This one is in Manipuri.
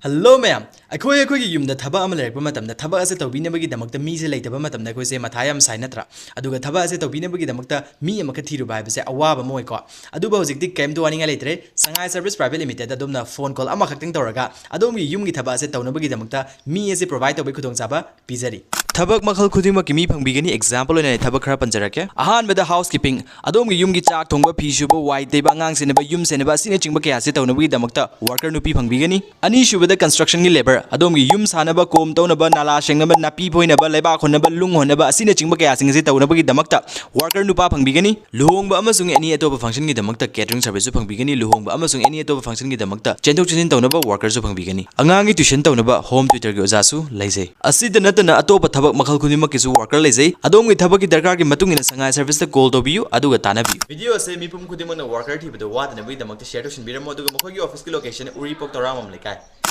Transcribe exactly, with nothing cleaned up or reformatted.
ꯍꯜꯂꯣ ꯃꯌꯥꯝ꯫ ꯑꯩꯈꯣꯏ ꯑꯩꯈꯣꯏꯒꯤ ꯌꯨꯝꯗ ꯊꯕꯛ ꯑꯃ ꯂꯩꯔꯛꯄ ꯃꯇꯝꯗ, ꯊꯕꯛ ꯑꯁꯦ ꯇꯧꯕꯤꯅꯕꯒꯤꯗꯃꯛꯇ ꯃꯤꯁꯦ ꯂꯩꯇꯕ ꯃꯇꯝꯗ ꯑꯩꯈꯣꯏꯁꯦ ꯃꯊꯥ ꯌꯥꯝ ꯁꯥꯏ, ꯅꯠꯇ꯭ꯔꯥ? ꯑꯗꯨꯒ ꯊꯕꯛ ꯑꯁꯦ ꯇꯧꯕꯤꯅꯕꯒꯤꯗꯃꯛꯇ ꯃꯤ ꯑꯃꯈꯛ ꯊꯤꯔꯨꯕ ꯍꯥꯏꯕꯁꯦ ꯑꯋꯥꯕ ꯑꯃ ꯑꯣꯏꯀꯣ꯫ ꯑꯗꯨꯕꯨ ꯍꯧꯖꯤꯛꯇꯤ ꯀꯔꯤꯝꯇ ꯋꯥꯅꯤꯡꯉꯥꯏ ꯂꯩꯇ꯭ꯔꯦ꯫ ꯁꯉꯥꯏ Service Private Limited ꯑꯗꯣꯝꯅ ꯐꯣꯟ ꯀꯣꯜ ꯑꯃꯈꯛꯇꯪ ꯇꯧꯔꯒ ꯑꯗꯣꯝꯒꯤ ꯌꯨꯝꯒꯤ ꯊꯕꯛ ꯑꯁꯦ ꯇꯧꯅꯕꯒꯤꯗꯃꯛꯇ ꯃꯤ ꯑꯁꯦ provide ꯇꯧꯕꯒꯤ ꯈꯨꯗꯣꯡꯆꯥꯕ ꯄꯤꯖꯔꯤ꯫ ꯊꯕꯛ ꯃꯈꯜ ꯈꯨꯗꯤꯡꯃꯛꯀꯤ ꯃꯤ ꯐꯪꯕꯤꯒꯅꯤ꯫ Example ꯑꯣꯏꯅ ꯑꯩ ꯊꯕꯛ ꯈꯔ ꯄꯟꯖꯔꯛꯀꯦ꯫ ꯑꯍꯥꯟꯕꯗ housekeeping, ꯑꯗꯣꯝꯒꯤ ꯌꯨꯝꯒꯤ ꯆꯥꯛ ꯊꯣꯡꯕ, ꯐꯤ ꯁꯨꯕ, ꯋꯥꯏ ꯇꯩꯕ, ꯑꯉꯥꯡ ꯁꯦꯟꯅꯕ, ꯌꯨꯝ ꯁꯦꯟꯅꯕ ꯑꯁꯤꯅꯆꯤꯡꯕ ꯀꯌꯥ ꯑꯁꯤ ꯇꯧꯅꯕꯒꯤꯗꯃꯛꯇ worker ꯅꯨꯄꯤ ꯐꯪꯕꯤꯒꯅꯤ꯫ ꯑꯅꯤꯁꯨꯕꯗ constructionꯒꯤ labour, ꯑꯗꯣꯝꯒꯤ ꯌꯨꯝ ꯁꯥꯅꯕ, ꯀꯣꯝ ꯇꯧꯅꯕ, ꯅꯥꯂꯥ ꯁꯦꯡꯅꯕ, ꯅꯥꯄꯤ ꯐꯣꯏꯅꯕ, ꯂꯩꯕꯥꯛ ꯍꯣꯟꯅꯕ, ꯅꯨꯡ ꯍꯣꯟꯅꯕ ꯑꯁꯤꯅꯆꯤꯡꯕ ꯀꯌꯥꯁꯤꯡ ꯑꯁꯤ ꯇꯧꯅꯕꯒꯤꯗꯃꯛꯇ worker ꯅꯨꯄꯥ ꯐꯪꯕꯤꯒꯅꯤ꯫ ꯂꯨꯍꯣꯡꯕ ꯑꯃꯁꯨꯡ any ꯑꯇꯣꯞꯄ functionꯒꯤꯗꯃꯛꯇ catering serviceꯁꯨ ꯐꯪꯕꯤꯒꯅꯤ꯫ ꯂꯨꯍꯣꯡꯕ ꯑꯃꯁꯨꯡ any ꯑꯇꯣꯞꯄ functionꯒꯤꯗꯃꯛꯇ ꯆꯦꯟꯊꯣꯛ ꯆꯦꯟꯁꯤꯟ ꯇꯧꯅꯕ workerꯁꯨ ꯐꯪꯕꯤꯒꯅꯤ꯫ ꯑꯉꯥꯡꯒꯤ tuition ꯇꯧꯅꯕ home tutorꯒꯤ ꯑꯣꯖꯥꯁꯨ ꯂꯩꯖꯩ꯫ ꯑꯁꯤꯗ ꯅꯠꯇꯅ ꯑꯇꯣꯞꯄ ꯊꯕꯛ ꯃꯈꯜ ꯈꯨꯗꯤꯡꯃꯛꯀꯤꯁꯨ worker ꯂꯩꯖꯩ꯫ ꯑꯗꯣꯝꯒꯤ ꯊꯕꯛꯀꯤ ꯗꯔꯀꯥꯔꯒꯤ ꯃꯇꯨꯡ ꯏꯟꯅ ꯁꯉꯥꯏ Serviceꯇ call ꯇꯧꯕꯤꯌꯨ ꯑꯗꯨꯒ ꯇꯥꯟꯅꯕꯤꯌꯨ꯫ Video ꯑꯁꯦ ꯃꯤꯄꯨꯝ ꯈꯨꯗꯤꯡꯃꯛꯅ worker ꯊꯤꯕꯗ ꯋꯥꯗꯅꯕꯒꯤꯗꯃꯛꯇ share ꯇꯧꯁꯤꯟꯕꯤꯔꯝꯃꯣ, ꯑꯗꯨꯒ ꯃꯈꯣꯏꯒꯤ officeꯀꯤ location ꯎꯔꯤꯄꯣꯛ ꯇꯧꯔꯥꯃꯣꯝ ꯂꯩꯀꯥꯏ꯫